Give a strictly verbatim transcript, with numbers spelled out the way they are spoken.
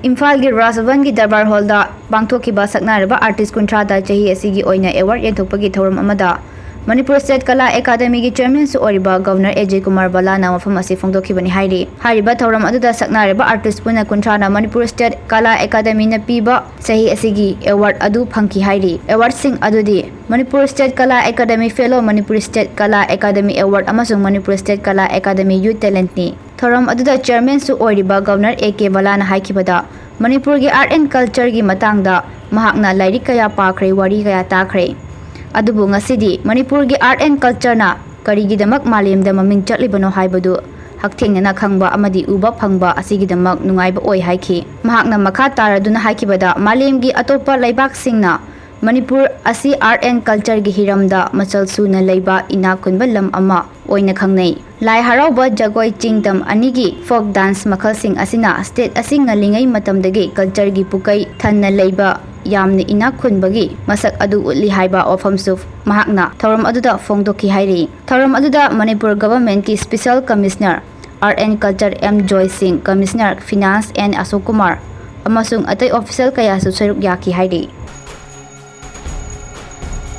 ꯏꯝꯐꯥꯜꯒꯤ ꯔꯥꯖꯚꯕꯟꯒꯤ ꯗꯔꯕꯥꯔ ꯍꯣꯜꯗ ꯄꯥꯡꯊꯣꯛꯈꯤꯕ ꯁꯛꯅꯥꯏꯔꯕ ꯑꯥꯔꯇꯤꯁ ꯀꯨꯟꯊ꯭ꯔꯥꯗ ꯆꯍꯤ ꯑꯁꯤꯒꯤ ꯑꯣꯏꯅ ꯑꯦꯋꯥꯔꯗ ꯌꯦꯟꯊꯣꯛꯄꯒꯤ ꯊꯧꯔꯝ ꯑꯃꯗ ꯃꯅꯤꯄꯨꯔ ꯁ꯭ꯇꯦꯠ ꯀꯂꯥ ꯑꯦꯀꯥꯗꯃꯤꯒꯤ ꯆꯤꯌꯔꯃꯦꯟꯁꯨ ꯑꯣꯏꯔꯤꯕ ꯒꯕꯔꯅꯔ ꯑꯦ ꯖꯦ ꯀꯨꯃꯥꯔ ꯕꯂꯥꯅ ꯋꯥꯐꯝ ꯑꯁꯤ ꯐꯣꯡꯗꯣꯛꯈꯤꯕꯅꯤ ꯍꯥꯏꯔꯤ꯫ ꯍꯥꯏꯔꯤꯕ ꯊꯧꯔꯝ ꯑꯗꯨꯗ ꯁꯛꯅꯥꯏꯔꯕ ꯑꯥꯔꯇꯤꯁ ꯄꯨꯟꯅ ꯀꯨꯟꯊ꯭ꯔꯥꯅ ꯃꯅꯤꯄꯨꯔ ꯁ꯭ꯇꯦꯠ ꯀꯂꯥ ꯑꯦꯀꯥꯗꯃꯤꯅ ꯄꯤꯕ ꯆꯍꯤ ꯑꯁꯤꯒꯤ ꯑꯦꯋꯥꯔꯗ ꯑꯗꯨ ꯐꯪꯈꯤ ꯍꯥꯏꯔꯤ꯫ ꯑꯦꯋꯥꯔꯗꯁꯤꯡ ꯑꯗꯨꯗꯤ ꯃꯅꯤꯄꯨꯔ ꯁ꯭ꯇꯦꯠ ꯀꯂꯥ ꯑꯦꯀꯥꯗꯃꯤ ꯐꯦꯂꯣ, ꯃꯅꯤꯄꯨꯔ ꯁ꯭ꯇꯦꯠ ꯀꯂꯥ ꯑꯦꯀꯥꯗꯃꯤ ꯑꯦꯋꯥꯔꯗ ꯑꯃꯁꯨꯡ ꯃꯅꯤꯄꯨꯔ ꯁ꯭ꯇꯦꯠ ꯀꯂꯥ ꯑꯦꯀꯥꯗꯃꯤ ꯌꯨꯠ ꯇꯦꯂꯦꯟꯠꯅꯤ꯫ ꯊꯧꯔꯝ ꯑꯗꯨꯗ ꯆꯤꯌꯔꯃꯦꯟꯁꯨ ꯑꯣꯏꯔꯤꯕ ꯒꯕꯔꯅꯔ ꯑꯦ ꯀꯦ ꯕꯂꯥꯅ ꯍꯥꯏꯈꯤꯕꯗ, ꯃꯅꯤꯄꯨꯔꯒꯤ ꯑꯥꯔꯠ ꯑꯦꯟ ꯀꯜꯆꯔꯒꯤ ꯃꯇꯥꯡꯗ ꯃꯍꯥꯛꯅ ꯂꯥꯏꯔꯤꯛ ꯀꯌꯥ ꯄꯥꯈ꯭ꯔꯦ, ꯋꯥꯔꯤ ꯀꯌꯥ ꯇꯥꯈ꯭ꯔꯦ꯫ ꯑꯗꯨꯕꯨ ꯉꯁꯤꯗꯤ ꯃꯅꯤꯄꯨꯔꯒꯤ ꯑꯥꯔꯠ ꯑꯦꯟ ꯀꯜꯆꯔꯅ ꯀꯔꯤꯒꯤꯗꯃꯛ ꯃꯥꯂꯦꯝꯗ ꯃꯃꯤꯡ ꯆꯠꯂꯤꯕꯅꯣ ꯍꯥꯏꯕꯗꯨ ꯍꯛꯊꯦꯡꯅꯅ ꯈꯪꯕ ꯑꯃꯗꯤ ꯎꯕ ꯐꯪꯕ ꯑꯁꯤꯒꯤꯗꯃꯛ ꯅꯨꯡꯉꯥꯏꯕ ꯑꯣꯏ ꯍꯥꯏꯈꯤ꯫ ꯃꯍꯥꯛꯅ ꯃꯈꯥ ꯇꯥꯔꯗꯨꯅ ꯍꯥꯏꯈꯤꯕꯗ, ꯃꯥꯂꯦꯝꯒꯤ ꯑꯇꯣꯞꯄ ꯂꯩꯕꯥꯛꯁꯤꯡꯅ ꯃꯅꯤꯄꯨꯔ ꯑꯁꯤ ꯑꯥꯔꯠ ꯑꯦꯟ ꯀꯜꯆꯔꯒꯤ ꯍꯤꯔꯝꯗ ꯃꯆꯜ ꯁꯨꯅ ꯂꯩꯕ ꯏꯅꯥꯛ ꯈꯨꯟꯕ ꯂꯝ ꯑꯃ ꯑꯣꯏꯅ ꯈꯪꯅꯩ꯫ ꯂꯥꯏ ꯍꯔꯥꯎꯕ, ꯖꯒꯣꯏ, ꯆꯤꯡꯗꯝ ꯑꯅꯤꯒꯤ ꯐꯣꯛ ꯗꯥꯟꯁ ꯃꯈꯜꯁꯤꯡ ꯑꯁꯤꯅ ꯁ꯭ꯇꯦꯠ ꯑꯁꯤ ꯉꯜꯂꯤꯉꯩ ꯃꯇꯝꯗꯒꯤ ꯀꯜꯆꯔꯒꯤ ꯄꯨꯀꯩ ꯊꯟꯅ ꯂꯩꯕ ꯌꯥꯝꯅ ꯏꯅꯥꯛ ꯈꯨꯟꯕꯒꯤ ꯃꯁꯛ ꯑꯗꯨ ꯎꯠꯂꯤ ꯍꯥꯏꯕ ꯋꯥꯐꯝꯁꯨ ꯃꯍꯥꯛꯅ ꯊꯧꯔꯝ ꯑꯗꯨꯗ ꯐꯣꯡꯗꯣꯛꯈꯤ ꯍꯥꯏꯔꯤ꯫ ꯊꯧꯔꯝ ꯑꯗꯨꯗ ꯃꯅꯤꯄꯨꯔ ꯒꯚꯔꯟꯃꯦꯟꯠꯀꯤ special commissioner art and culture M Joy Singh, commissioner finance N Ashok Kumar ꯑꯃꯁꯨꯡ ꯑꯇꯩ ꯑꯣꯐꯤꯁꯤꯌꯦꯜ ꯀꯌꯥꯁꯨ ꯁꯔꯨꯛ ꯌꯥꯈꯤ ꯍꯥꯏꯔꯤ꯫